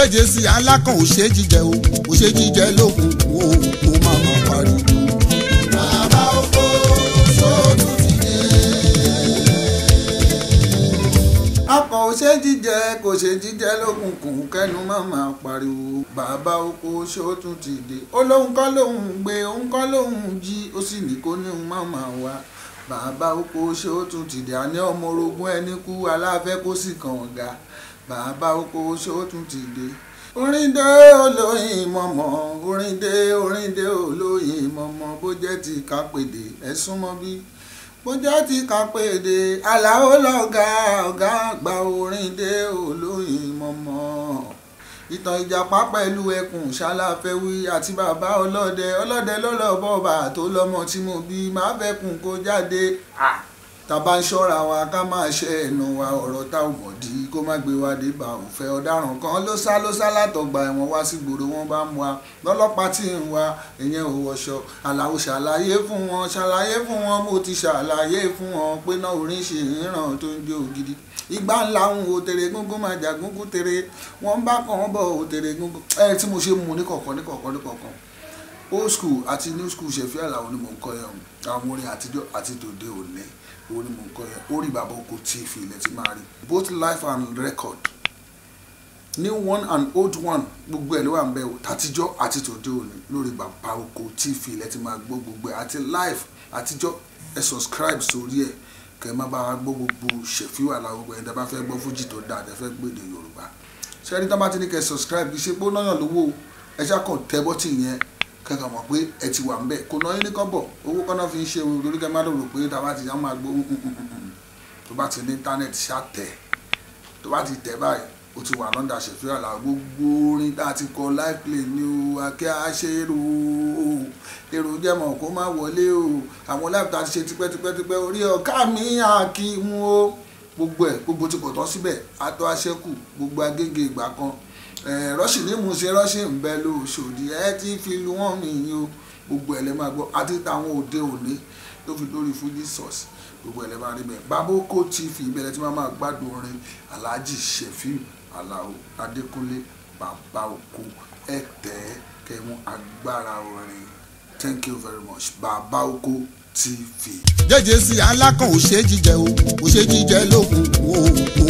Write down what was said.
Jẹ́jẹ́ sí alákàn ò ṣe jíjẹ o, ò ṣe jíjẹ lókun o, kó má má pariwo. Bàbá oko sóòtú ti dé. Akọ̀ ò ṣe jíjẹ kò ṣe jíjẹ lókun kùn kẹ́nu má má pariwo. Bàbá oko sóòtú ti dé. Ó lóun kọ́ lóun gbé, òun kọ́ lóun jí, ó sì ní kó ní òun má má wá. Bàbá oko sóòtú ti dé. Àní ọmọ orogún ẹni kú aláfẹ́ kó sì kàn ọ̀gá. Bàbá oko sóòtú ti dé. Orin dé olóyin mọ̀mọ́, orin dé, orin dé olóyin mọ̀mọ́, bó jẹ́ ti kápèdé ẹ súnmọ́ bí. Bó jẹ́ ti kápèdé, Àlàó lọ̀gá ọ̀gá àgbà, orin dé olóyin mọ̀mọ́. Ìtàn ìjàpá pẹ̀lú ẹkùn ṣáláfẹ́wí àti bàbá ọlọ́dẹ, ọlọ́dẹ ló lọ bọ́ba tó lọ́mọ tí mo bí, máa fẹ́kùn kó jáde. Tá bá ń ṣọ́ra wa ká máa ṣe ẹnu wa, ọ̀rọ̀ tá ò mọ̀ dí kó má gbé wa dé bá òfẹ́. Ọ̀daràn kan ló sá ló sá látọgbà ẹ̀wọ̀n wá sí gbòòrò, wọn bá ń wa lọ́lọ́pàá tí ń wa ìyẹn ò wọṣọ. Àlàó ṣàlàyé fún wọn, ṣàlàyé fún wọn, mo ti ṣàlàyé fún wọn pé náà orin ṣe ìran tó ń jó gidi. Ìgbà ńlá ń wo tere gúngún máa jà gúngún tere, wọ́n bá kàn bọ̀ ò tere gúngún. Ẹ tí mo ṣe mú ní kọ̀ọ̀kan ní kọ̀ọ̀kan ní kọ̀ọ̀kan. Old school àti new school Ṣẹ̀fí Àlàó ni mò ń kọ yẹn, àwọn orin àtijọ́ àti tòde òní orin mò ń kọ yẹn. Orí Bàbá Oko TV ilẹ̀ tí máa rí both live and record, new one and old one, gbogbo ẹ̀ ló wà ń bẹ̀ o, tàtijọ́ àti tòde òní lórí Bàbá Oko TV ilẹ̀ tí máa gbọ́ gbogbo ẹ̀ àti live àtijọ́. Ẹ subscribe sórí ẹ̀ kẹ́ ẹ má bá wa gbọ́ gbogbo Ṣẹ̀fí Àlàó, gbogbo ẹ̀ tẹ́ bá fẹ́ gbọ́ fújì tó dáa, tẹ́ fẹ́ gbèdè Yorùbá. Ṣé ẹni tó bá ti ní kẹ́ subscribe, kì í ṣe pé ó náyàn lówó, ẹ ṣáà kàn tẹ bọ́tì yẹn kẹ́kọ̀ọ́ mọ̀ pé ẹ ti wà ń bẹ̀. Kò ná yín ní kọ́bọ̀, owó kọ́ná fi ń ṣe ohun torí kẹ́ má lò rò pé tá a bá ti yá máa gbó. Tó bá ti ní íńtánẹ́ẹ̀tì ṣá tẹ̀, tó bá ti tẹ̀ báyìí o ti wà lọ́ndà Ṣẹ̀fí Àlàó. Gbogbo orin tá a ti kọ live play ni o, akẹ́ àṣerò èrò jẹ́mọ̀ kó má wọlé o, àwọn live tá a ti ṣe tipẹ́tipẹ́tipẹ́ orí ọ̀ká mi àkímú o, gbogbo ẹ̀ gbogbo ti kò tán síbẹ̀, atọ́ aṣẹ́kù gbogbo agége ìgbà kan. Rọ́ṣì ní mú ṣe rọ́ṣì ń bẹ lóṣòdì ẹ ti fi lu wọ́n mi yín o, gbogbo ẹ̀ lẹ́ máa gbọ́ àti táwọn òde òní tó fi lórí Fuji Source, gbogbo ẹ̀ lẹ́ máa rí bẹ́ẹ̀. Bàbá Oko TV ìbẹ̀rẹ̀ tí wọ́n máa gbádùn orin Alhaji Ṣẹ̀fí Àlàó Adékúnlé Bàbá Oko. Ẹ tẹ́ kẹ́mú agbára orin. Thank you very much. Bàbá Oko TV. Jẹ́jẹ́ sí alákàn ò ṣe jíjẹ o, ò ṣe jíjẹ lókun o, kó